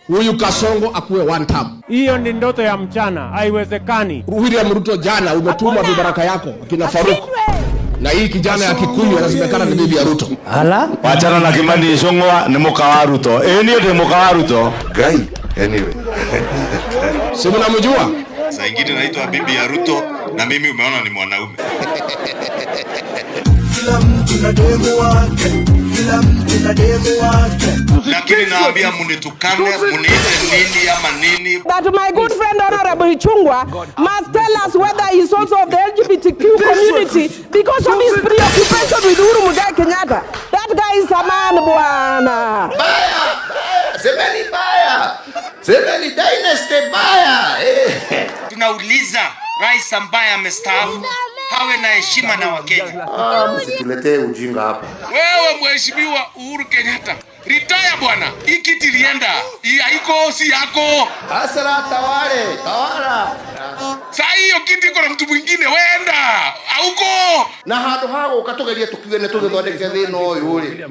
Huyu Kasongo akuwe one term. Hiyo ni ndoto ya mchana, haiwezekani. William Ruto, jana umetuma vibaraka yako akina Faruk na hii kijana ya Kikuyu anasemekana ni bibi ya Ruto. Ala. Wachana na Kimani Ichung'wa ni muka wa Ruto. Ĩ niĩ ndĩ muka wa Ruto. Guy. Anyway. Si mnamjua? Saa ingine naitwa bibi ya Ruto na mimi umeona ni mwanaume. Kila mtu na demu wake, kila mtu na demu wake. Lakini naambia munitukane, muniite nini ama nini. That my good friend Honorable Ichung'wah must tell us whether he's also of the LGBTQ community because of his preoccupation with Uhuru Muigai Kenyatta. That guy is a man, bwana. Baya, baya, semeni baya, semeni dynasty baya, eh. Tunauliza rais ambaye amestaafu hawe na heshima na Wakenya. Ah, msituletee ujinga hapa. Wewe Mheshimiwa Uhuru Kenyatta, retire bwana. Hii kiti ilienda, hii haiko, si yako. Hasara tawale, tawala. Saa hiyo kiti iko na mtu mwingine, wenda hauko. Na handũ ha gũka tũgerie tũkiuge nĩ tũgĩthondeke thĩna ũyũ rĩ,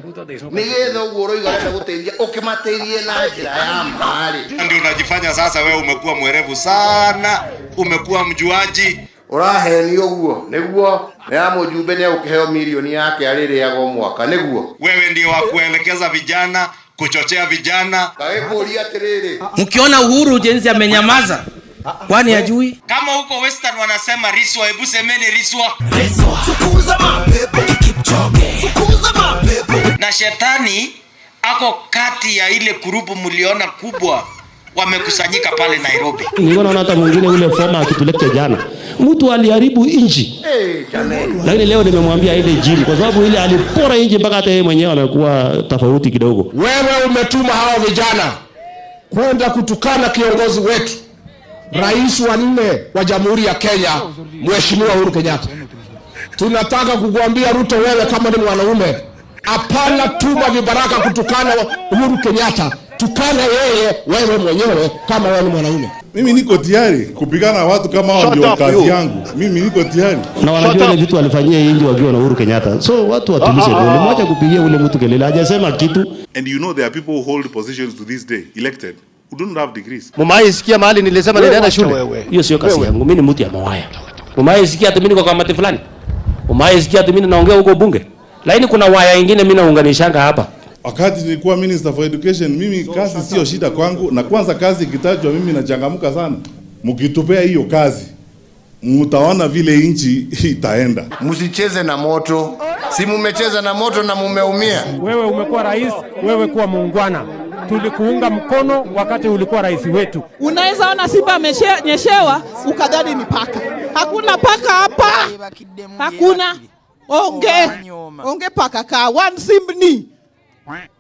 nĩgetha ũguo ũroiga ũrenda gũteithia ũkĩmateithie na njĩra ya ma rĩ. Ndio unajifanya sasa wewe umekuwa mwerevu sana, umekuwa mjuaji. Ũrahenio ũguo nĩguo nĩ ya mũjumbe nĩ egũkĩheo mirioni yake arĩrĩaga o mwaka nĩguo. Wewe ndio wa kuelekeza vijana, kuchochea vijana. Ngagĩkũria atĩrĩrĩ, Mkiona Uhuru jenzi amenyamaza, kwani hajui? Kama huko Western wanasema riswa, hebu semeni riswa. Fukuza mapepo Kipchoge, fukuza mapepo. Na shetani ako kati ya ile group mliona kubwa wamekusanyika pale Nairobi. Nilikuwa naona hata mwingine ule former akitulecture jana, mtu aliharibu inchi, eh, jameni. Lakini leo nimemwambia ile jini, kwa sababu ile alipora inchi mpaka hata yeye mwenyewe amekuwa tofauti kidogo. Wewe umetuma hao vijana kwenda kutukana kiongozi wetu, rais wa nne wa Jamhuri ya Kenya, Mheshimiwa Uhuru Kenyatta. Tunataka kukuambia Ruto, wewe kama ni mwanaume, hapana tuma vibaraka kutukana Uhuru Kenyatta, tukana yeye wewe mwenyewe kama wewe ni mwanaume. Mimi niko tayari kupigana na watu kama hao, ndio kazi yangu. Mimi niko tayari. Na wanajua ile vitu walifanyia inchi wakiwa na Uhuru Kenyatta. So watu watulize dole. Mwacha kupigia ule mtu kelele, hajasema kitu. And you know there are people who hold positions to this day, elected, who don't have degrees. Mumaisikia mahali nilisema nilienda shule? Hiyo sio kazi yangu. Mimi ni mtu ya mawaya. Mumaisikia ati mimi niko kamati fulani? Mumaisikia ati mimi naongea huko bunge? Lakini kuna waya ingine mimi naunganishanga hapa. Wakati nilikuwa minister for education, mimi kazi sio shida kwangu, na kwanza kazi ikitajwa mimi nachangamka sana. Mkitupea hiyo kazi, mtaona vile nchi itaenda. Msicheze na moto, si mumecheza na moto na mumeumia. Wewe umekuwa rais, wewe kuwa muungwana. Tulikuunga mkono wakati ulikuwa rais wetu. Unaweza ona simba amenyeshewa ukadhani ni paka. Hakuna paka hapa, hakuna. Onge onge paka ka one simbni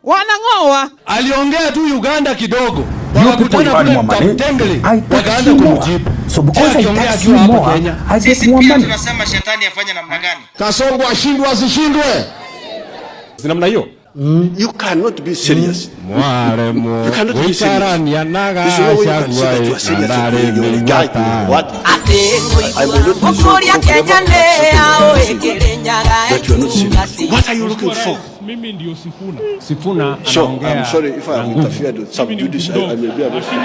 wanang'oa. Aliongea tu Uganda kidogo. Wakakutana kule Kitengela, wakaanza kumjibu. So because I tax you more, I get Sisi more pia money. Tunasema shetani afanye namna gani? Kasongo ashindwe asishindwe? Si namna hiyo? You cannot be serious. You cannot be serious. There's no way you can say that you are serious. You're a guy. What? I may not be so comfortable, that you are not serious. What are you looking for? Mimi ndio Sifuna. Sifuna So, anaongea I'm sorry if I na have nguvu. interfered with some judice. I may be arrested.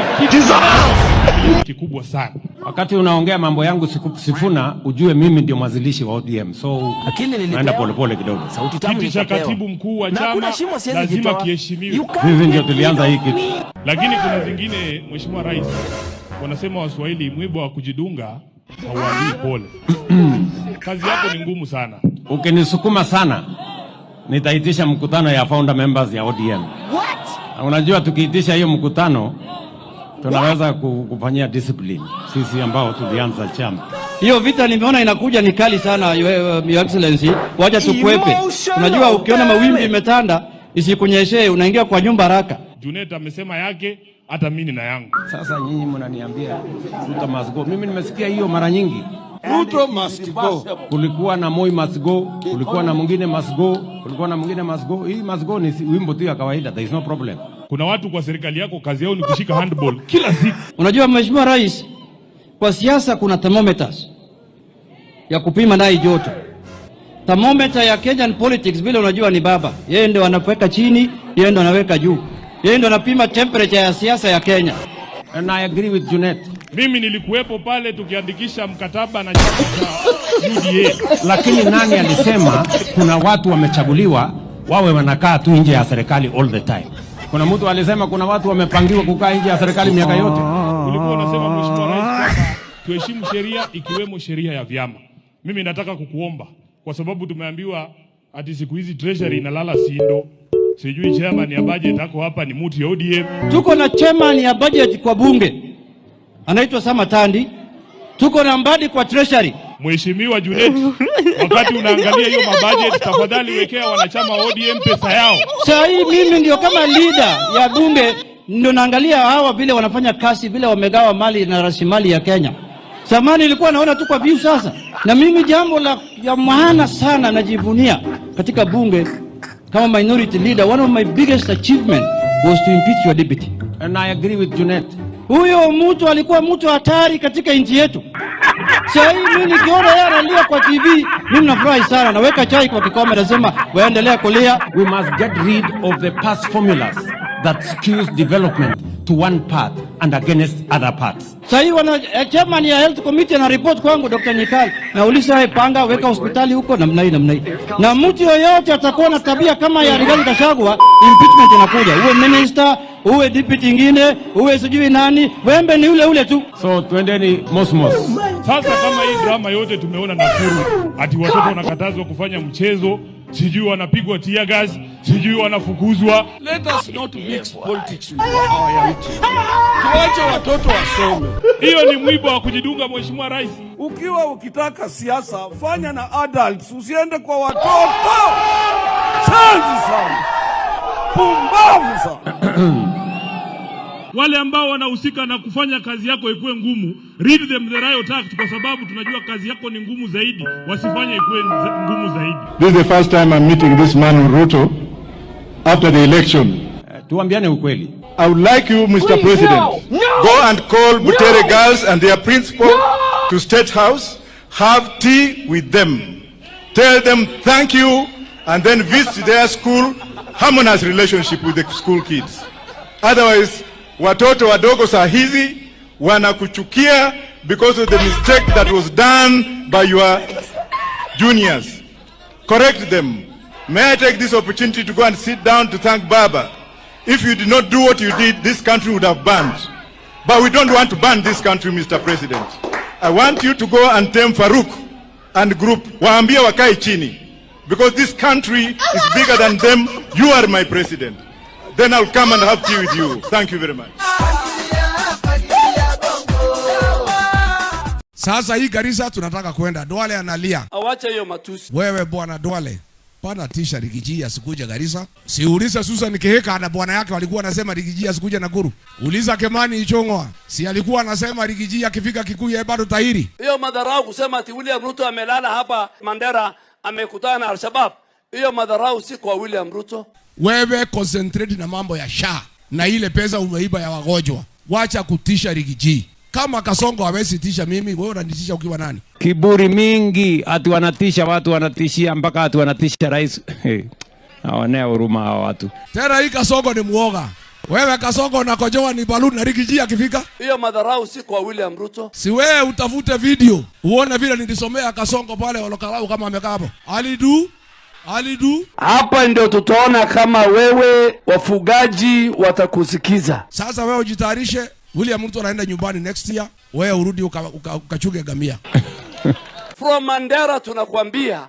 Kikubwa sana. Wakati unaongea mambo yangu Sifuna, ujue mimi ndio mwanzilishi wa ODM. So Akili nilipewa. Naenda polepole kidogo. Sauti tamu Kiti cha nikapewa. katibu mkuu wa Na chama hakuna shimo siwezi lazima jitoa. kiheshimiwe. Sisi ndio tulianza hii kitu. Lakini kuna zingine, Mheshimiwa Rais, wanasema Waswahili, mwiba wa kujidunga hauambii pole. Kazi yako ni ngumu sana. Ukinisukuma sana nitaitisha mkutano ya founder members ya ODM. Na unajua tukiitisha hiyo mkutano tunaweza kufanyia discipline sisi ambao tulianza chama. Hiyo vita nimeona inakuja ni kali sana, Your Excellency, wacha tukwepe. Unajua ukiona mawimbi imetanda isikunyeshee, unaingia kwa nyumba haraka. Junet amesema yake, hata mimi nina yangu. Sasa nyinyi mnaniambia Ruto must go. Mimi nimesikia hiyo mara nyingi. Ruto must go. Kulikuwa na Moi must go, kulikuwa na mwingine must go, kulikuwa na mwingine must go. Hii must go ni wimbo tu ya kawaida, there is no problem. Kuna watu kwa serikali yako kazi yao ni kushika handball kila siku. Unajua Mheshimiwa Rais, kwa siasa kuna thermometers ya kupima naye joto. Thermometer ya Kenyan politics vile unajua ni baba, yeye ndio anaweka chini, yeye ndio anaweka juu. Yeye ndo anapima temperature ya siasa ya Kenya. And I agree with Junet. Mimi nilikuwepo pale tukiandikisha mkataba na chama cha UDA. Lakini nani alisema kuna watu wamechaguliwa wawe wanakaa tu nje ya serikali all the time? Kuna mtu alisema kuna watu wamepangiwa kukaa nje ya serikali miaka yote? Ulikuwa unasema, Mheshimiwa Rais, kwamba tuheshimu sheria ikiwemo sheria ya vyama. Mimi nataka kukuomba kwa sababu tumeambiwa ati siku hizi treasury inalala Sindo, sijui chairman ya budget ako hapa ni mtu ya ODM. Tuko na chairman ya budget kwa bunge anaitwa Samatandi, tuko na Mbadi kwa treasury. Mheshimiwa Junet, wakati unaangalia hiyo mabudget, tafadhali wekea wanachama wa ODM pesa yao. Saa hii mimi ndio kama leader ya bunge ndio naangalia hawa vile wanafanya kazi, vile wamegawa mali na rasilimali ya Kenya. Zamani nilikuwa naona tu kwa view, sasa na mimi jambo la ya maana sana najivunia katika bunge kama minority leader, one of my biggest achievement was to impeach your deputy. And I agree with Junet. Huyo mtu alikuwa mtu hatari katika nchi yetu. Sasa hii mimi nikiona yeye analia kwa TV, mimi nafurahi sana, naweka chai kwa kikombe, nasema waendelea kulia. We must get rid of the past formulas that skews development to one part and against other parts. Sasa hii wana chairman ya health committee ana report kwangu Dr. Nyikal, nauliza yeye, panga weka hospitali huko namna hii namna hii, na mtu yoyote atakuwa na tabia kama ya Rigathi Gachagua, impeachment inakuja, uwe minister, uwe deputy ingine, uwe sijui nani, wembe ni ule ule tu. So twendeni mosmos. Sasa kama hii drama yote tumeona Nakuru, ati watoto wanakatazwa kufanya mchezo, sijui wanapigwa tear gas, sijui wanafukuzwa. Let us not mix politics with our young children. Tuache watoto wasome. Hiyo ni mwiba wa kujidunga, Mheshimiwa Rais. Ukiwa ukitaka siasa, fanya na adults, usiende kwa watoto. Chanzi sana, pumbavu sana. Wale ambao wanahusika na kufanya kazi yako ikuwe ngumu, read them the riot act, kwa sababu tunajua kazi yako ni ngumu zaidi, wasifanye ikuwe ngumu zaidi. This is the first time I'm meeting this man Ruto after the election. Tuambiane ukweli. I would like you, Mr. President, no! go and call Butere girls and their principal to State House, have tea with them. Tell them thank you, and then visit their school, harmonize relationship with the school kids. Otherwise, watoto wadogo saa hizi wanakuchukia because of the mistake that was done by your juniors. Correct them. May I take this opportunity to go and sit down to thank Baba. If you did not do what you did, this country would have burned. But we don't want to burn this country, Mr. President. I want you to go and tell Farouk and group, waambie wakae chini. Because this country is bigger than them. You are my president. Then I'll come and have tea with you. Thank you very much. Sasa hii Garissa tunataka kwenda. Duale analia. Awache hiyo matusi. Wewe bwana Duale, pana tisha Riggy G asikuja Garissa. Si uliza Susan Kihika na bwana yake walikuwa wanasema Riggy G asikuja Nakuru. Uliza Kimani Ichung'wa, si alikuwa anasema Riggy G akifika Kikuyu yeye bado tahiri. Hiyo madharau kusema ati William Ruto amelala hapa Mandera amekutana na Al-Shabaab. Hiyo madharau si kwa William Ruto. Wewe concentrate na mambo ya SHA na ile pesa umeiba ya wagonjwa. Wacha kutisha Riggy G. Kama Kasongo hawezi tisha mimi, wewe unanitisha ukiwa nani? Kiburi mingi, ati wanatisha watu, wanatishia mpaka ati wanatisha rais. Hawanea huruma hawa watu. Tena hii Kasongo ni muoga. Wewe Kasongo unakojoa ni baluni na Riggy G akifika? Hiyo madharau si kwa William Ruto. Si wewe utafute video uone vile nilisomea Kasongo pale Olokalau kama amekaa hapo. Alidu alidu. Hapa ndio tutaona kama wewe wafugaji watakusikiza. Sasa wewe ujitayarishe, William Ruto anaenda nyumbani next year, wewe urudi ukachuge gamia. From Mandera tunakwambia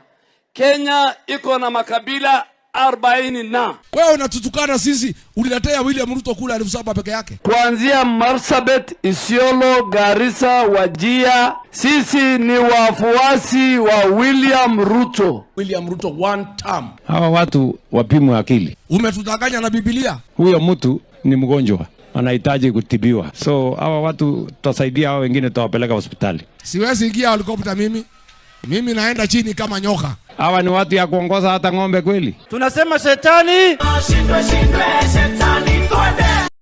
Kenya iko na makabila 40 na. Wewe unatutukana sisi, uliletea William Ruto kula 7,000 peke yake. Kuanzia Marsabit, Isiolo, Garissa, Wajir, sisi ni wafuasi wa William Ruto. William Ruto one term. Hawa watu wapimwe akili. Umetudanganya na Biblia. Huyo mtu ni mgonjwa, anahitaji kutibiwa. So hawa watu tutasaidia, hawa wengine tutawapeleka hospitali. Siwezi ingia helikopta mimi. Mimi naenda chini kama nyoka. Hawa ni watu ya kuongoza hata ng'ombe kweli? Tunasema shetani Shindwe, shindwe, shetani.